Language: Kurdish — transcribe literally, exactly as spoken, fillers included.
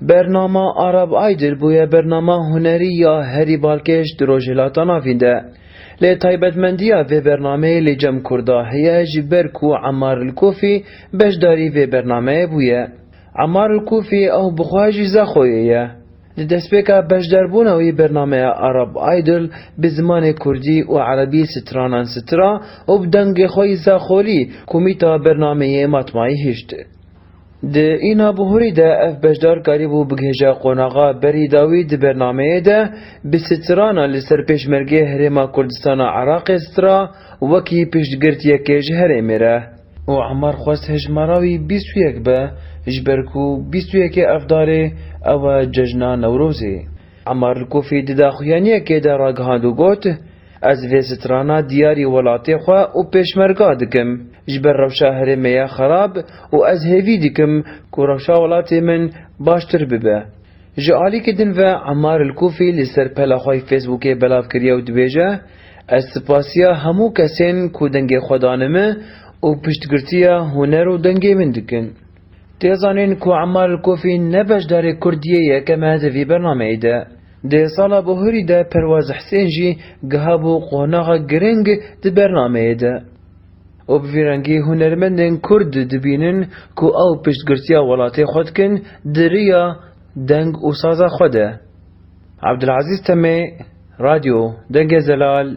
Bernama Arab Idol bûye bernama hunerî ya herî balkêş di Rojhilata Navîn de. Lê taybetmendiya vê bernameyê li cem Kurda heye, ji ber ku Emmar El Kûfî beşdarî vê bernameyê bûye. Emmar El Kûfî ew bi xwe jî Zaxoyê ye. Di destpêka beşdarbûna wî bernameya Arab Idol bi zimanê kurdî û erebî stranan stra û bi dengê xwe yî Zaxolî komîta bernameyê matmayî hişt. Di îna bihurî de ev beşdar karîbû bigihêje qonaxa berî dawî di bernameyê de bi strana li ser pêşmergê Herêma Kurdistana Iraqê stra wekî piştgirtiyekê ji herêmê re. Û Emmar xwest hejmara wî bîst û yek be, ji ber ku bîst û yekê Evdarê ew e cejna Newrozê. Emmar Li Kofî di daxuyaniyekê de ragihand û got, Ez vê strana diyarî welatê xwe û pêşmerga dikim. Ji ber rewşa herêmê ye xerab û ez hêvî dikim ku rewşa welatê min baştir bibe. Ji alîkî din ve Emmar El Kûfî li ser pela xwe yê Facebookê belav kiriye û dibêje, Ez spasiya hemû kesên ku dengê xwe dane min û piştgirtiya huner û dengê min dikin. Tê zanîn ku Emmar El Kûfî ne beşdarê Kurdiyê yekem e di vî bernameyê de. Di sala bihurî de Perwaz Hisên jî gihabû qonaxa giring di bernameyê de. Û bi vî rengî hunermendên Kurd dibînin ku ew piştgirtiya welatê xwe dikin di riya deng û saza xwe de. Abdulazîz Temê, Radyo Dengê Zelal,